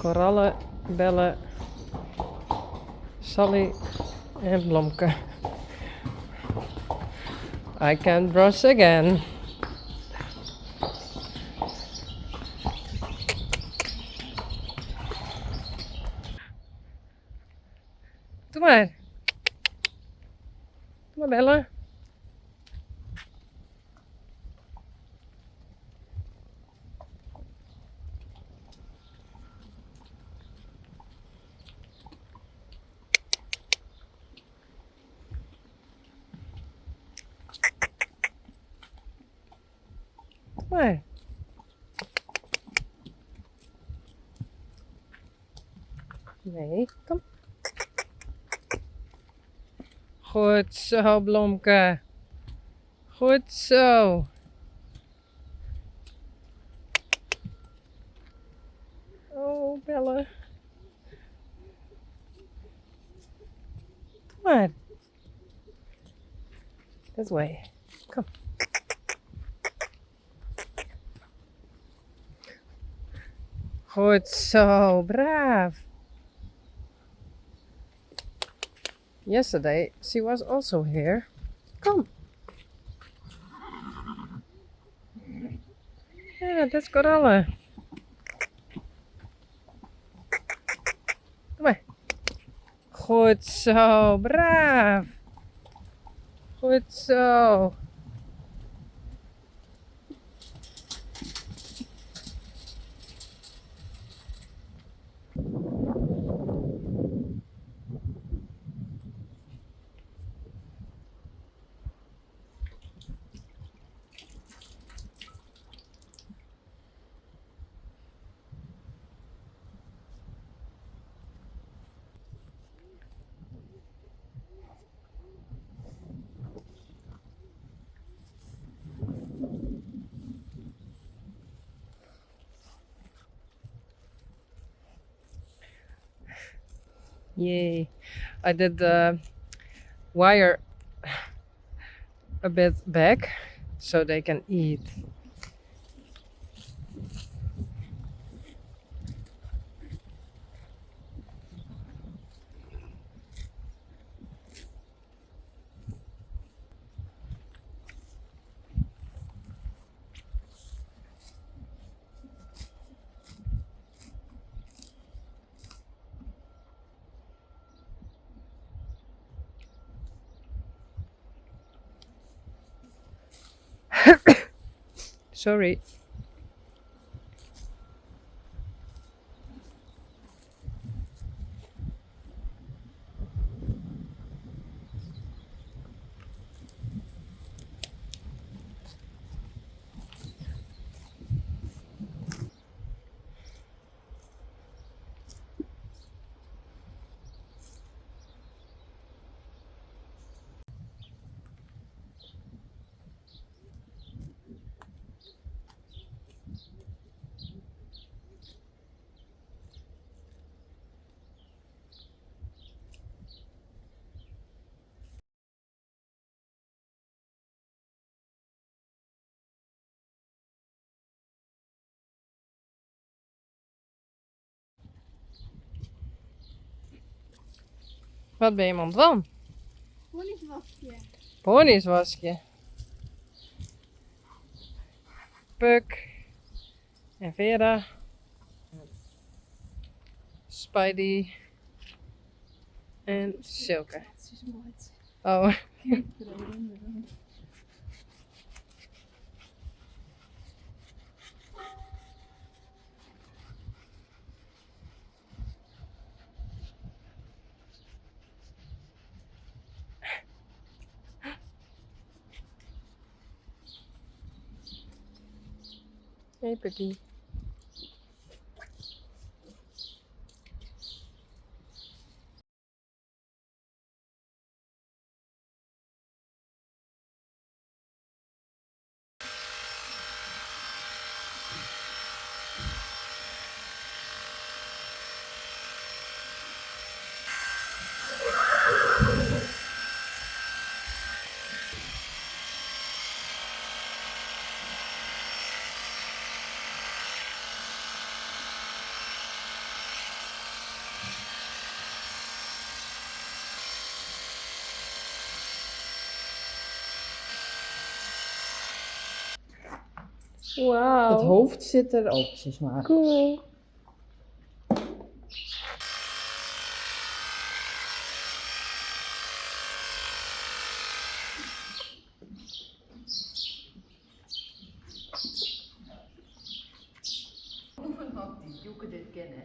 Koralle, Belle, Sally en Blomke. I can brush again. Doe maar. Doe maar bellen. Doe maar. Nee, kom. Goed zo, Blomke. Goed zo. Oh, bellen. Doe maar. This way. Kom. Goed zo, braaf. Yesterday she was also here. Kom. Ja, dat is Koralle. Kom maar. Goed zo, braaf. Goed zo. Yay. I did the wire a bit back so they can eat. Sorry. Wat ben je aan het dwaan? Pony's waskje. Pony's waskje. Puk. En Vera. Spidey. En Silke. Dat is mooi. Oh. Hey Pukkie. Wow. Het hoofd zit erop, zeg maar. Cool. Die Joeke dit kennen.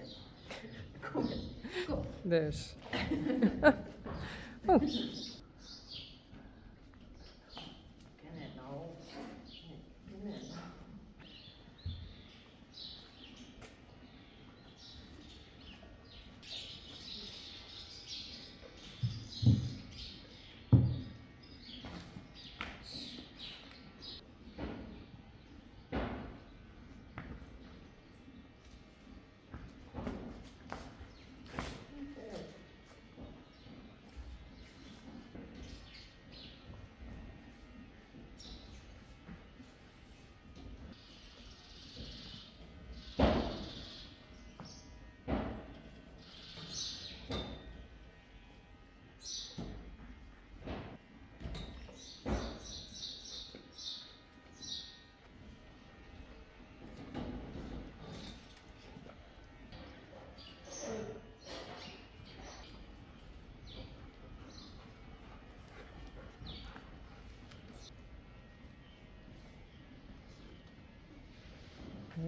Kom, kom. Dus. Oh. Ken het nou. Ken het nou.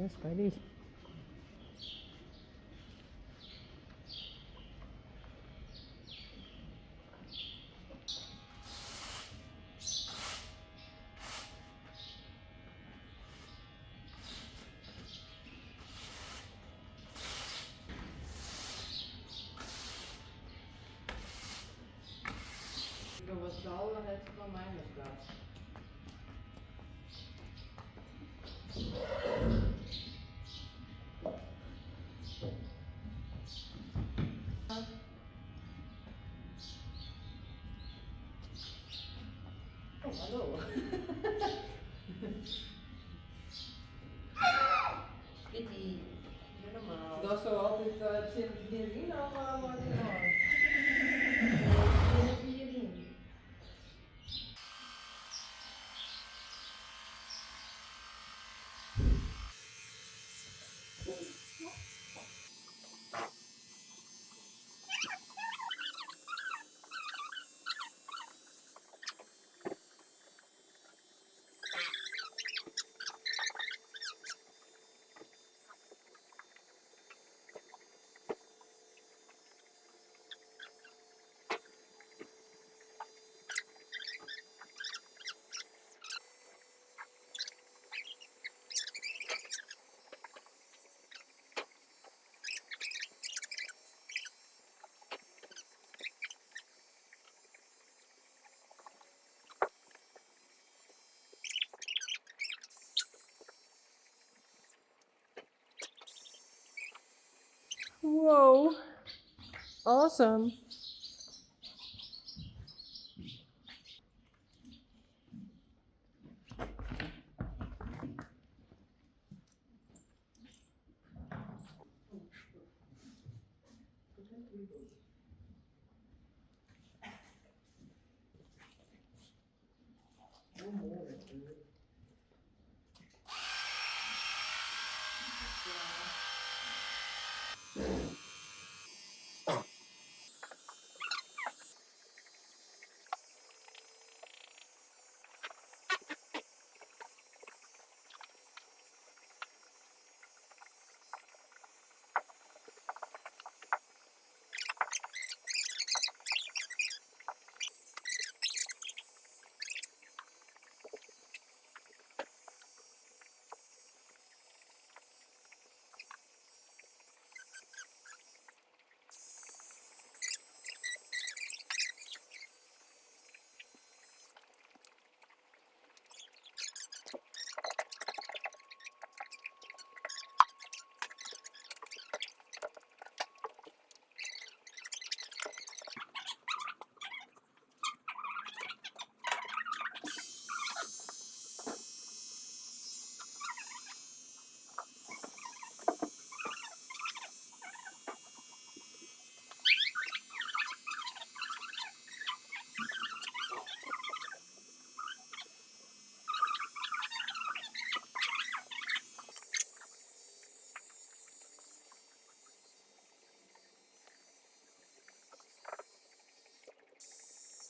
Ja, Spidey. Dat was al het van mij was dat. Oh, hallo. Kitty, doe normaal. Dat is zo altijd het zit hierin of maar Hierin. Wow. Awesome.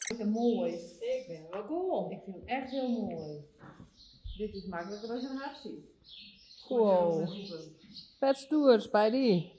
Is het mooi. Ik vind het wel cool. Ik vind hem echt heel mooi. Dit is makkelijker dan zo'n hartje. Wow. Vet stoer, Spidey.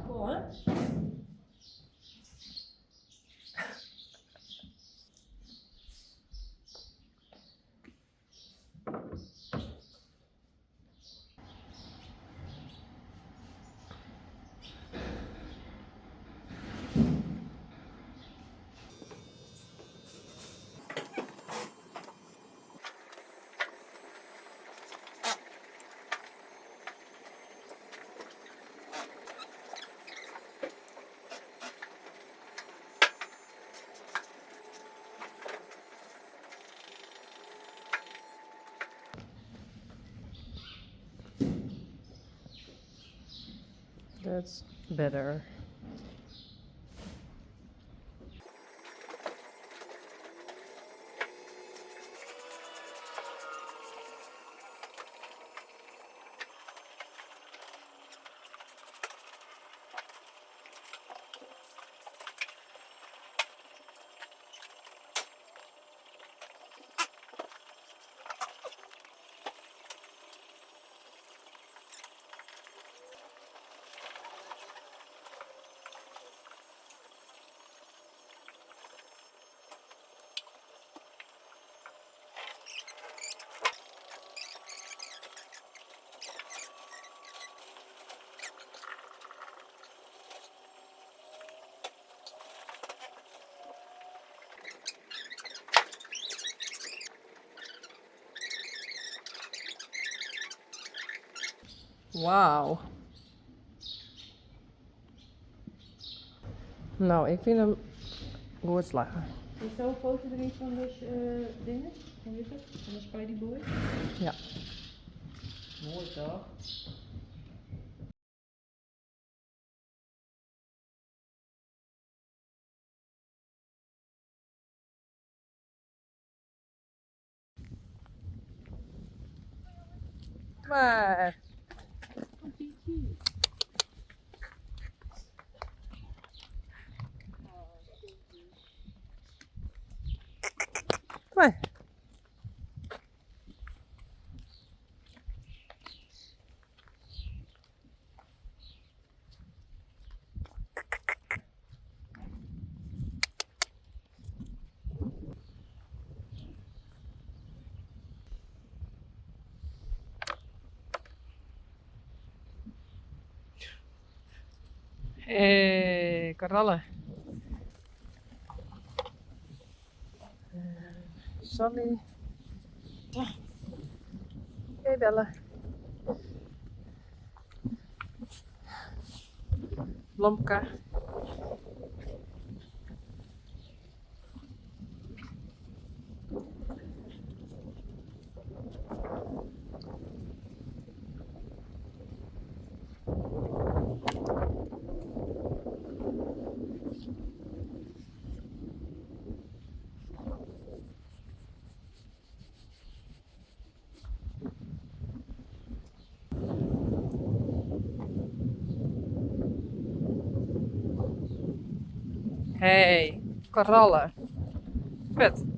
Cool, hè? That's better. Wauw. Nou, ik vind hem goed slagen. Is zo'n foto erin van de dingen? Hoe is het? Van de Spidey Boy? Ja. Mooi toch? Maar. Maar. Hey, korallen. Sally. Hey Belle. Blomka. Hey, korallen. Vet.